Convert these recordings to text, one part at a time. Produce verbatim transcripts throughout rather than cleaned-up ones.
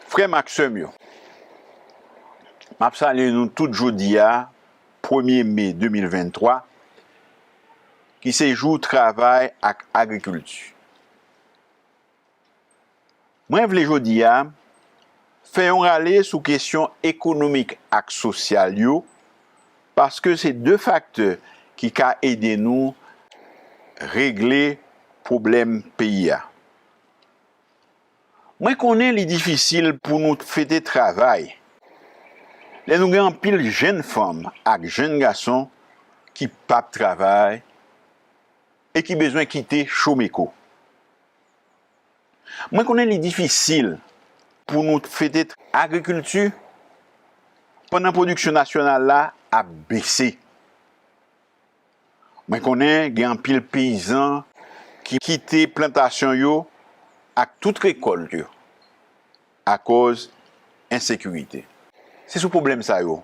Frè m ak sè m yo, m ap salye nou tout jodi a, premye me de mil venntwa, ki se jou travay ak agrikilti. Mwen vle jodi a fè yon rale sou kesyon ekonomik ak sosyal yo, paske se de faktè ki ka ede nou regle pwoblèm peyi a. Mwen konnen li difisil pou nou fete travay lè nou gen anpil jenn fanm ak jenn gason ki p ap travay e ki bezwen kite Chomeko. Mwen konnen li difisil pou nou fete agrikilti pandan pwodiksyon nasyonal la ap bese. Mwen konnen gen anpil peyizan ki kite plantasyon yo ak tout rekòlt yo akòz ensekirite. Se sou pwoblèm sa yo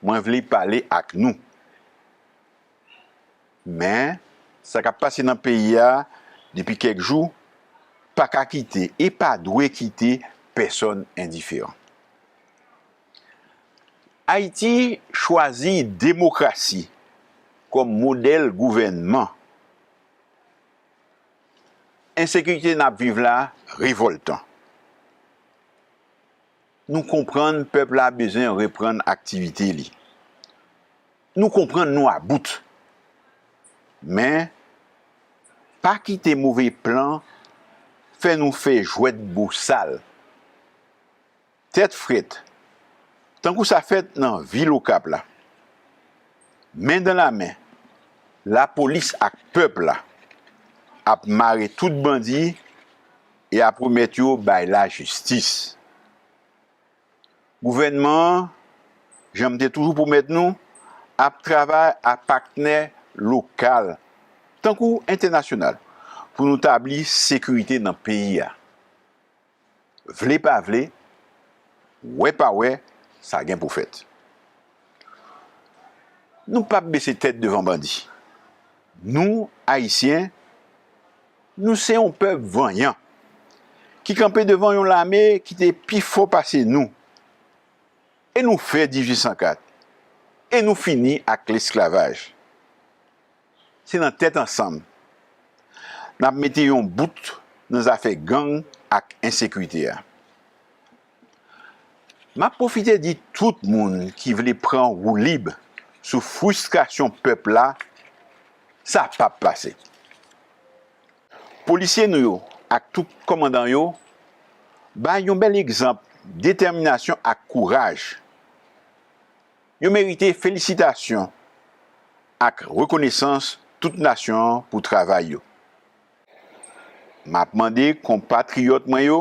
mwen vle pale ak nou. Men, sa k ap pase nan peyi a depi kèk jou pa ka kite e pa dwe kite pèsòn endiferan. Ayiti chwazi demokrasi kòm modèl gouvènman. Ensekirite n ap viv la revòltan. Nou konprann pèp la bezwen reprann aktivite li. Nou konprann nou about. Men, pa kite move plan fè nou fè jwèt bosal. Tèt frèt, tankou sa fèt nan vil Okap la. Men dan lamen, lapolis ak pèp la ap mare tout bandi e ap remèt yo bay lajistis. Gouvènman an, jan m te toujou pwomèt nou, ap travay ak patnè lokal, tankou entènasyonal, pou nou tabli sekirite nan peyi a. Vle pa vle, wè pa wè, sa gen pou fèt. Nou p ap bese tèt devan bandi. Nou, Ayisyen, nou se yon pèp vanyan ki kanpe devan yon lame ki te pi fò pase nou. E nou fè dizuit san kat. E nou fini ak lesklavaj. Se nan tèt ansanm n ap mete yon bout nan zafè gang ak ensekirite a. M ap pwofite di tout moun ki vle pran woulib sou fristrasyon pèp la, sa p ap pase. Polisye nou yo ak tout kòmandan yo bay yon bèl egzanp detèminasyon ak kouraj. Yo merite felisitasyon ak rekonesans tout nasyon an pou travay yo. M ap mande konpatriyòt mwen yo,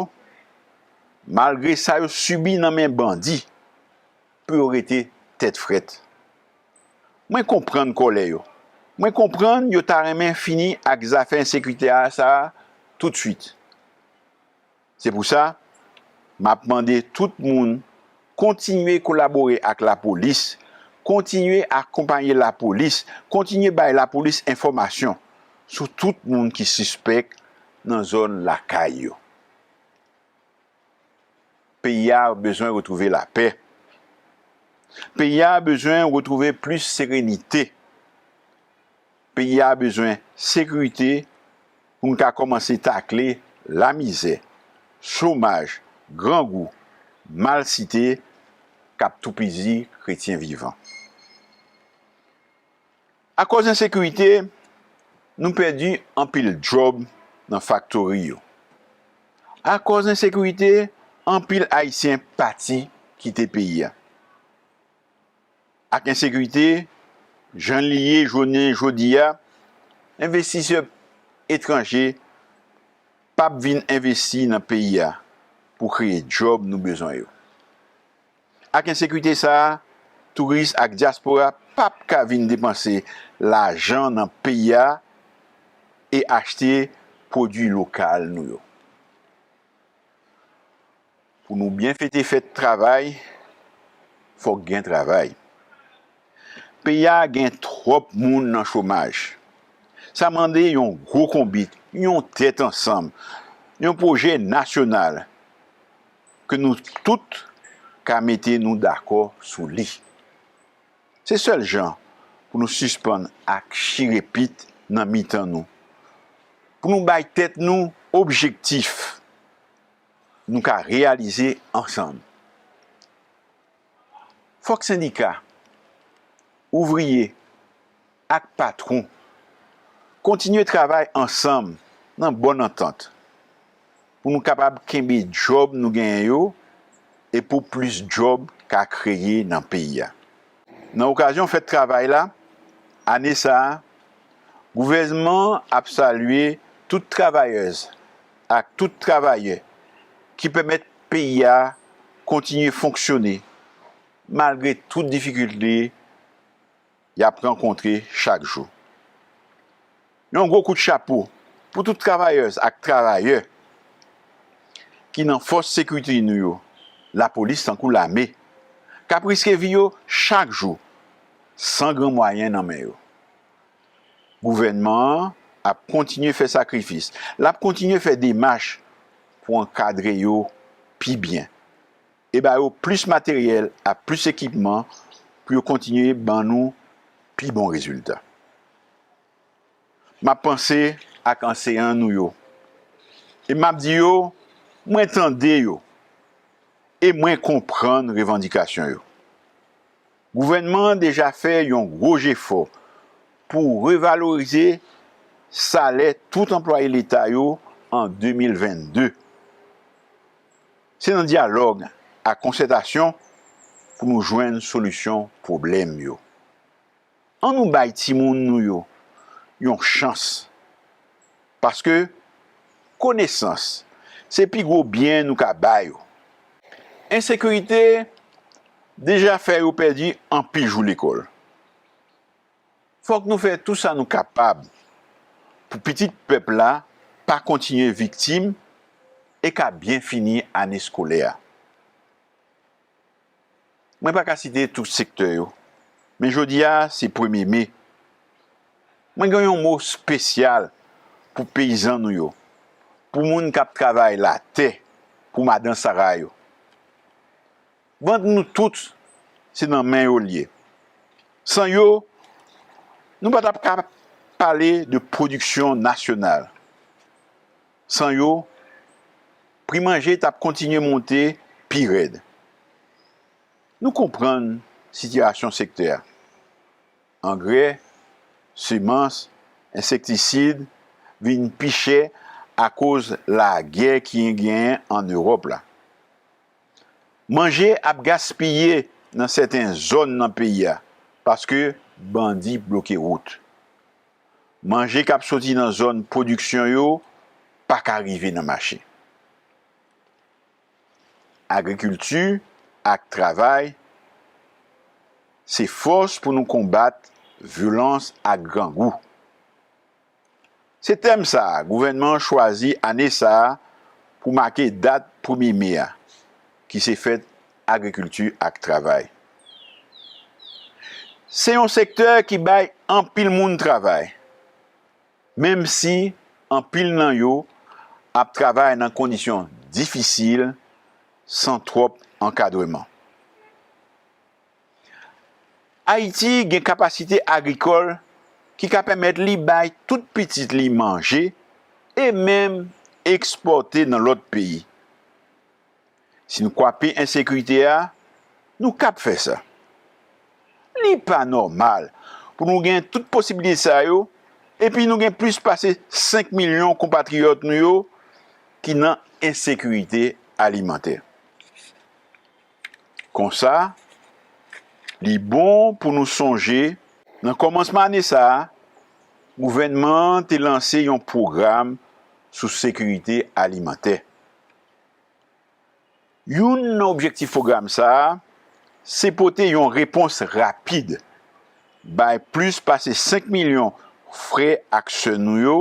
malgre sa yo sibi nan men bandi, pou yo rete tèt frèt. Mwen konprann kòlè yo. Mwen konprann yo ta renmen fini ak zafè ensekirite a sa a toutswit. Se pou sa, m ap mande tout moun kontinye kolabore ak lapolis, kontinye akonpaye lapolis, kontinye bay lapolis enfòmasyon sou tout moun ki sispèk nan zòn lakay yo. Peyi a bezwen retwouve lapè. Peyi a bezwen retwouve plis serenite. Peyi a bezwen sekirite pou n ka kòmanse takle lamizè, chomaj, grangou, malsite k ap toupizi kretyen vivan. Akòz ensekirite, nou pèdi anpil djòb nan faktori yo. Akòz ensekirite, anpil Ayisyen pati kite peyi a. Ak ensekirite, jan li ye jounen jodi a, envestisè etranje p ap vin envesti nan peyi a pou kreye djòb nou bezwen yo. Ak ensekirite sa a, touris ak dyaspora p ap ka vin depanse lajan nan peyi a e achte pwodui lokal nou yo. Pou nou byen fete fèt travay, fòk gen travay. Peyi a gen twòp moun nan chomaj. Sa mande yon gwo konbit, yon tèt ansanm, yon pwojè nasyonal ke nou tout ka mete nou dakò sou li. Se sèl jan pou nou sispann ak chire pit nan mitan nou, pou nou bay tèt nou objektif nou ka reyalize ansanm. Fòk sendika, ouvriye ak patwon kontinye travay ansanm nan bòn antant pou nou kapab kenbe djòb nou genyen yo e pou plis djòb ka kreye nan peyi a. Nan okazyon fèt travay la, ane sa a, gouvènman an ap salye tout travayèz ak tout travayè ki pèmèt peyi a kontinye fonksyone malgre tout difikilte y ap rankontre chak jou. Yon gwo kout chapo pou tout travayèz ak travayè ki nan fòs sekirite nou yo, lapolis tankou lame, k ap riske vi yo chak jou, san gran mwayen nan men yo. Gouvènman an ap kontinye fè sakrifis, l ap kontinye fè demach pou ankadre yo pi byen e ba yo plis materyèl ak plis ekipman pou yo kontinye ban nou pi bon rezilta. M ap panse ak anseyan nou yo e m ap di yo mwen tande yo e mwen konprann revandikasyon yo. Gouvènman an deja fè yon gwo jefò pou revalorize salè tout anplwaye Leta yo an de mil vennde. Se nan dyalòg ak konsètasyon pou nou jwenn solisyon pwoblèm yo. Ann nou bay timoun nou yo yon chans, paske konesans se pi gwo byen nou ka ba yo. Ensekirite deja fè yo pèdi anpil jou lekòl. Fòk nou fè tou sa nou kapab pou pitit pèp la pa kontinye viktim e ka byen fini ane eskolè a. Mwen pa ka site tout sektè yo, men jodi a se premye me. Mwen gen yon mo espesyal pou peyizan nou yo, pou moun k ap travay latè, pou madan sara yo. Vant nou tout se nan men yo l ye. San yo, nou pa t ap ka pale de pwodiksyon nasyonal. San yo, pri manje t ap kontinye monte pi rèd. Nou konprann sitiyasyon sektè a. Angrè, semans, ensektisid vin pi chè akoz lagè ki genyen ann Ewòp la. Manje ap gaspiye nan sèten zòn nan peyi a paske bandi bloke wout. Manje k ap soti nan zòn pwodiksyon yo pa ka rive nan mache. Agrikilti ak travay se fòs pou nou konbat vyolans ak grangou. Se tèm sa a gouvènman an chwazi ane sa a pou make dat premye me a, ki se fèt agrikilti ak travay. Se yon sektè ki bay anpil moun travay, menm si anpil nan yo ap travay nan kondisyon difisil, san twòp ankadreman. Ayiti gen kapasite agrikòl ki ka pèmèt li bay tout pitit li manje e menm ekspòte nan lòt peyi. Si nou kwape ensekirite a, nou kab fè sa. Li pa nòmal pou nou gen tout posiblite sa yo epi nou gen plis pase senk milyon konpatriyòt nou yo ki nan ensekirite alimantè. Konsa, li bon pou nou sonje, nan kòmansman ane sa a, gouvènman an te lanse yon pwogram sou sekirite alimantè. Youn nan objektif pwogram sa a se pote yon repons rapid bay plis pase senk milyon frè ak sè nou yo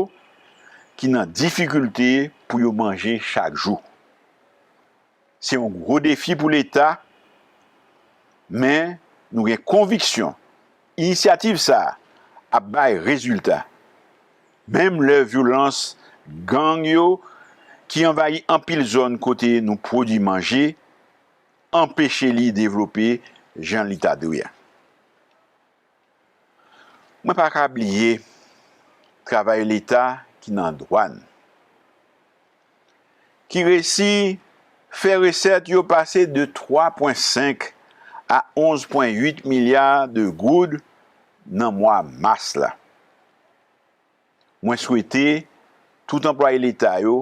ki nan difikilte pou yo manje chak jou. Se yon gwo defi pou Leta, men nou gen konviksyon inisyativ sa a ap bay rezilta, menm lè vyolans gang yo ki anvayi anpil zòn kote nou pwodui manje, anpeche li devlope jan li ta dwe a. Mwen pa ka bliye travayè Leta ki nan dwàn, ki resi fè resèt yo pase de twa pwen senk a onz pwen uit milya de goud nan mwa mas la. Mwen swete tout anplwaye Leta yo,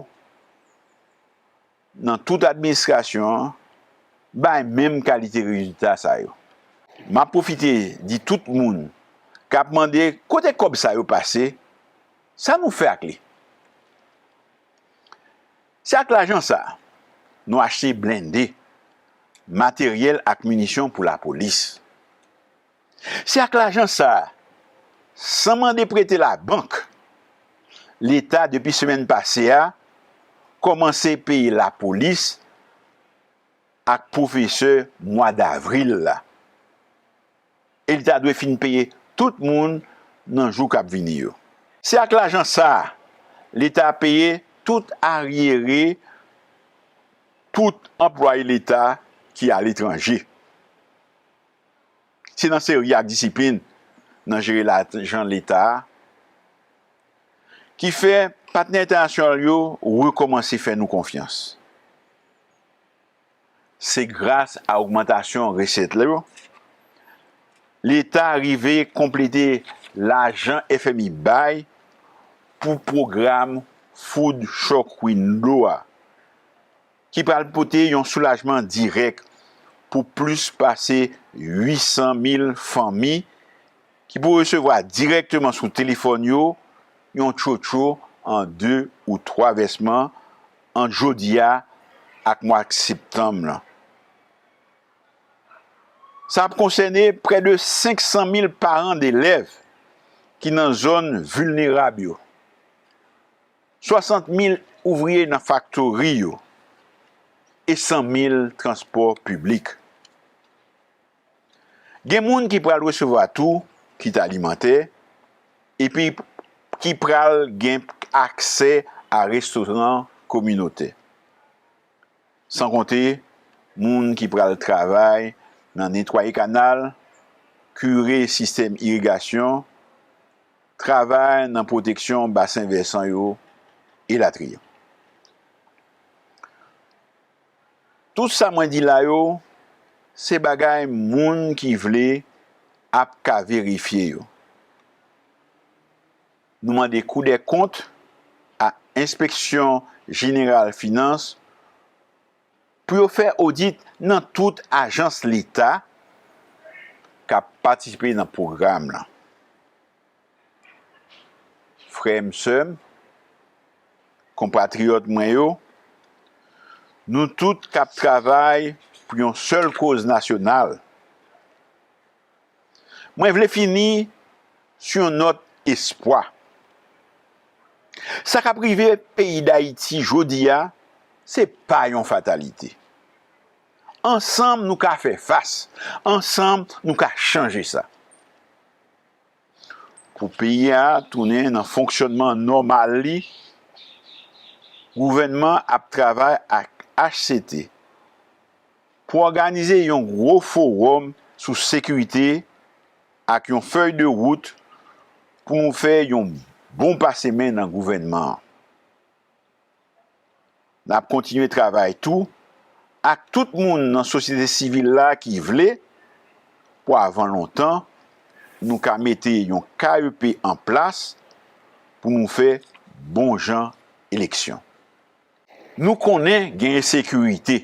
nan tout administrasyon an, bay menm kalite rezilta sa yo. M ap pwofite di tout moun k ap mande kote kòb sa yo pase, sa nou fè ak li? Se ak lajan sa a, nou achte blende, materyèl ak minisyon pou lapolis. Se ak lajan sa a, san mande prete labank, Leta, depi semèn pase a, kòmanse peye lapolis ak pwofesè mwa davril la. E li ta dwe fin peye tout moun nan jou k ap vini yo. Se ak lajan sa a, Leta peye tout aryere tout anplwaye Leta ki aletranje. Se nan serye ak disiplin nan jere lajan Leta a ki fè patnè entènasyonal yo rekòmanse fè nou konfyans. Se gras a ogmantasyon resèt yo, Leta rive konplete lajan F M I bay pou pwogram Food Shock Window a, ki pral pote yon soulajman dirèk pou plis pase uit san mil fanmi ki pou resevwa dirèkteman sou telefòn yo yon tchotcho an de ou twa vèsman ant jodi a ak mwa septanm lan. Sa ap konsène prè de senk san mil paran delèv ki nan zòn vilnerab yo, swasant mil ouvriye nan faktori yo e san mil transpò piblik. Gen moun ki pral resevwa tou kit alimantè epi ki pral gen aksè a restoran kominotè. San konte moun ki pral travay nan netwaye kanal, kire sistèm irigasyon, travay nan pwoteksyon basen vèsan yo, elatriye. Tout sa mwen di la yo, se bagay moun ki vle ap ka verifye yo. Nou mande Cour des comptes ak Enspeksyon Jeneral Finans pou yo fè odit nan tout ajans Leta k ap patisipe nan pwogram lan. Frè m, sè m, konpatriyòt mwen yo, nou tout k ap travay pou yon sèl koz nasyonal, mwen vle fini sou yon nòt espwa. Sa k ap rive peyi Dayiti jodi a, se pa yon fatalite. Ansanm, nou ka fè fas. Ansanm, nou ka chanje sa. Pou peyi a tounen nan fonksyònman nòmal li, gouvènman ap travay ak H C T pou òganize yon gwo fowòm sou sekirite ak yon fèy de wout pou nou fè yon bon pase men nan gouvènman an. N ap kontinye travay tou ak tout moun nan sosyete sivil la ki vle, pou avan lontan, nou ka mete yon K E P an plas pou nou fè bon jan eleksyon. Nou konnen gen ensekirite.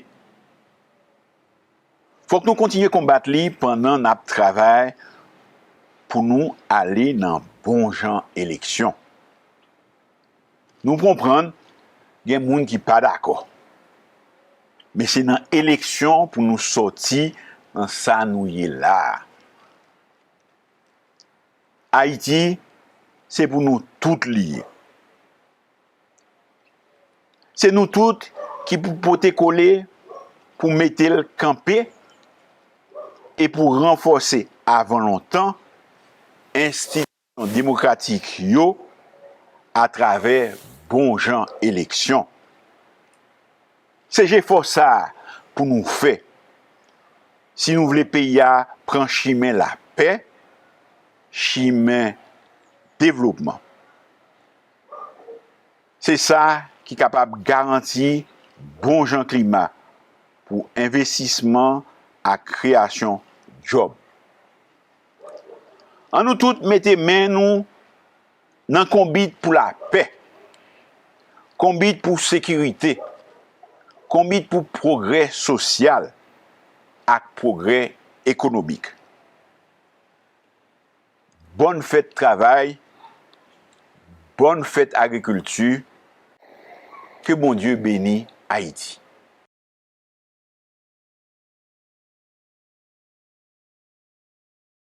Fòk nou kontinye konbat li pandan n ap travay pou nou ale nan bon jan eleksyon. Nou konprann gen moun ki pa dakò. Men se nan eleksyon pou nou sòti nan sa nou ye la a. Ayiti, se pou nou tout li ye. Se nou tout ki pou pote kole pou mete l kanpe e pou ranfòse avan lontan enstitisyon demokratik yo atravè bon jan eleksyon. Se jefò sa a pou nou fè si nou vle peyi a pran chimen lapè, chimen devlopman. Se sa ki kapab garanti bon jan klima pou envestisman ak kreyasyon djòb. Ann nou tout mete men nou nan konbit pou lapè, konbit pou sekirite, konbit pou pwogrè sosyal ak pwogrè ekonomik. Bòn fèt travay, bòn fèt agrikilti, ke Bondye beni Ayiti.